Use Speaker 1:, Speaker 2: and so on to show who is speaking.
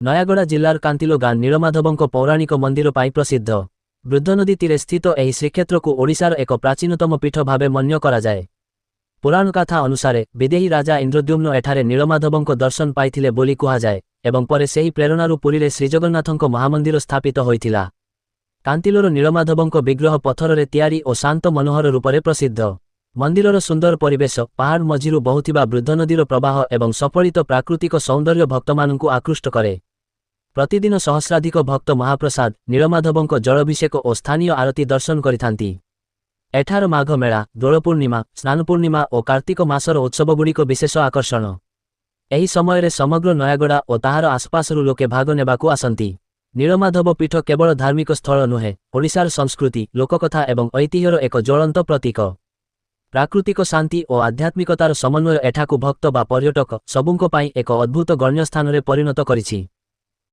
Speaker 1: ନୟାଗଡ଼ା ଜିଲ୍ଲାର କାନ୍ତିଲୋ ଗାଁ ନୀଳମାଧବଙ୍କ ପୌରାଣିକ ମନ୍ଦିର ପାଇଁ ପ୍ରସିଦ୍ଧ। ବୃଦ୍ଧନଦୀ ତୀରେ ସ୍ଥିତ ଏହି ଶ୍ରୀକ୍ଷେତ୍ରକୁ ଓଡ଼ିଶାର ଏକ ପ୍ରାଚୀନତମ ପୀଠ ଭାବେ ମନ୍ୟ କରାଯାଏ। ପୁରାଣ କଥା ଅନୁସାରେ ବିଦେହୀ ରାଜା ଇନ୍ଦ୍ରଦ୍ୟୁମ୍ନ ଏଠାରେ ନୀଳମାଧବଙ୍କ ଦର୍ଶନ ପାଇଥିଲେ ବୋଲି କୁହାଯାଏ ଏବଂ ପରେ ସେହି ପ୍ରେରଣାରୁ ପୁରୀରେ ଶ୍ରୀଜଗନ୍ନାଥଙ୍କ ମହାମନ୍ଦିର ସ୍ଥାପିତ ହୋଇଥିଲା। କାନ୍ତିଲୋର ନୀଳମାଧବଙ୍କ ବିଗ୍ରହ ପଥରରେ ତିଆରି ଓ ଶାନ୍ତ ମନୋହର ରୂପରେ ପ୍ରସିଦ୍ଧ। ମନ୍ଦିରର ସୁନ୍ଦର ପରିବେଶ, ପାହାଡ଼ ମଝିରୁ ବହୁଥିବା ବୃଦ୍ଧନଦୀର ପ୍ରବାହ ଏବଂ ସଫଳିତ ପ୍ରାକୃତିକ ସୌନ୍ଦର୍ଯ୍ୟ ଭକ୍ତମାନଙ୍କୁ ଆକୃଷ୍ଟ କରେ। ପ୍ରତିଦିନ ସହସ୍ରାଧିକ ଭକ୍ତ ମହାପ୍ରସାଦ, ନୀଳମାଧବଙ୍କ ଜଳାଭିଷେକ ଓ ସ୍ଥାନୀୟ ଆରତୀ ଦର୍ଶନ କରିଥାନ୍ତି। ଏଠାର ମାଘ ମେଳା, ଦୋଳ ପୂର୍ଣ୍ଣିମା, ସ୍ନାନ ପୂର୍ଣ୍ଣିମା ଓ କାର୍ତ୍ତିକ ମାସର ଉତ୍ସବଗୁଡ଼ିକ ବିଶେଷ ଆକର୍ଷଣ। ଏହି ସମୟରେ ସମଗ୍ର ନୟାଗଡ଼ା ଓ ତାହାର ଆଶପାଶରୁ ଲୋକେ ଭାଗ ନେବାକୁ ଆସନ୍ତି। ନୀଳମାଧବ ପୀଠ କେବଳ ଧାର୍ମିକ ସ୍ଥଳ ନୁହେଁ, ଓଡ଼ିଶାର ସଂସ୍କୃତି, ଲୋକକଥା ଏବଂ ଐତିହ୍ୟର ଏକ ଜ୍ୱଳନ୍ତ ପ୍ରତୀକ। ପ୍ରାକୃତିକ ଶାନ୍ତି ଓ ଆଧ୍ୟାତ୍ମିକତାର ସମନ୍ୱୟ ଏଠାକୁ ଭକ୍ତ ବା ପର୍ଯ୍ୟଟକ ସବୁଙ୍କ ପାଇଁ ଏକ ଅଦ୍ଭୁତ ଗଣ୍ୟ ସ୍ଥାନରେ ପରିଣତ କରିଛି।